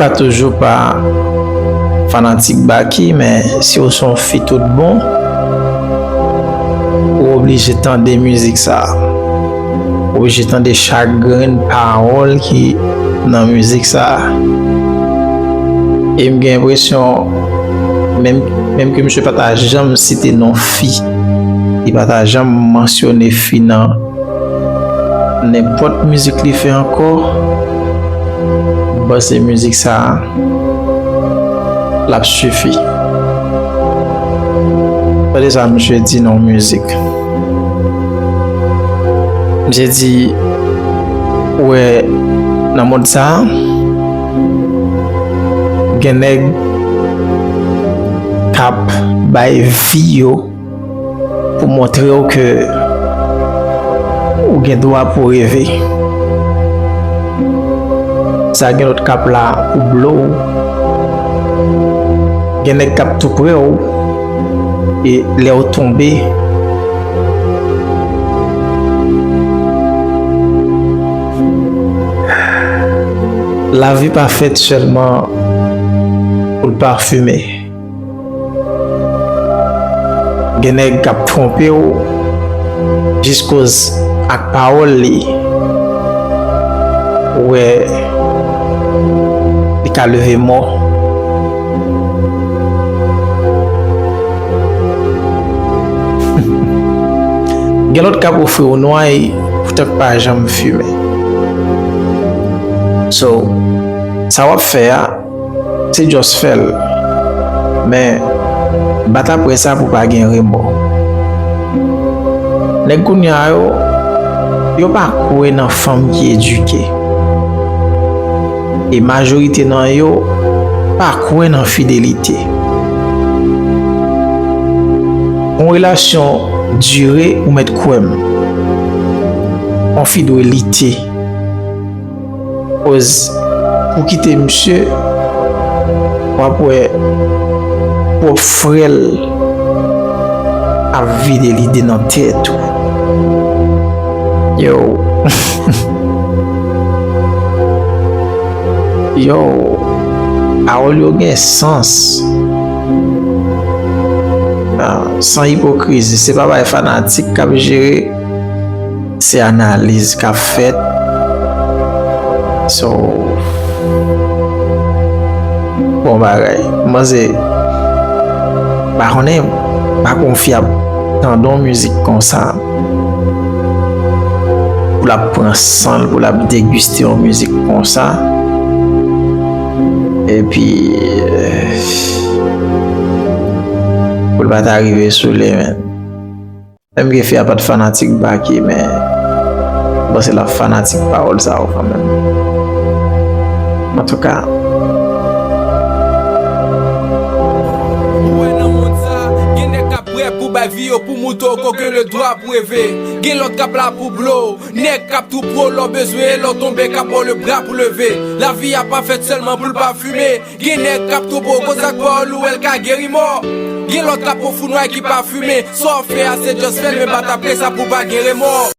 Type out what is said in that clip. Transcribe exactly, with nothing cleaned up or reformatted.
Pa toujou pa fanatik Baky, men si w se yon fi tout bon, ou oblije tande mizik sa a. Ou oblije tande chak grenn pawòl ki nan mizik sa a. E m gen enpresyon, menm, menm ke misye pa ta janm site non fi, li pa ta janm mansyone fi nan nenpòt mizik li fè ankò, m panse mizik sa a, l ap sifi. Tande sa misye di nan yon mizik. Misye di, ou wè, nan mond sa a, gen nèg k ap bay vi yo pou montre w ke ou gen dwa pou w reve. Sa gen lòt k ap la pou blow w. Gen nèg k ap tou prè w. E lè w tonbe, lavi pa fèt sèlman pou l pafime. Gen nèg k ap twonpe w jiskoz ak pawòl li, ou wè li ka leve mò. Gen lòt k ap ofri w nway poutan k pa janm fimen. So, sa w ap fè a, se just fè l. Men, bat apre sa pou pa gen remò. Nèg kounye a yo, yo pa kwè nan fanm ki edike. E majorite nan yo pa kwè nan fidelite. Yon relasyon dire, ou mèt kwè m. Yon fi dwe lite. Koz pou kite misye, w ap wè pwòp frè l ap vide lide nan tèt ou. Yo. Yo, pawòl yo gen sans. Ah, san ipokrizi, se pa bay fanatik k ap jere, se analiz k ap fèt. So, bon bagay. M panse, pa konnen, pa konfyab tande yon mizik konsa. Pou l ap pran san l, pou l ap degiste yon mizik konsa. Epi, eh, pou l pa ta rive sou li, men. Menm ke fi a pa t fanatik Baky, men m panse l ap fanatik pawòl sa yo kanmenm. Antouka. Ou wè nan mond sa, gen nèg k ap prè pou bay vi yo pou moutre w ke w gen le dwa pou reve. Gen lòt k ap la pou blow. Nèg k ap tou pwo lè w bezwen, lè w tonbe k ap ba w le bra pou leve. Lavi a pa fèt sèlman pou l pafime. Gen nèg k ap tou pwo koz ak pawòl ou wè l ka geri mò. Gen lòt k ap ofri w nway ki pafime. Sa w fè a se just fè l, men bat apre sa pou pa gen remò.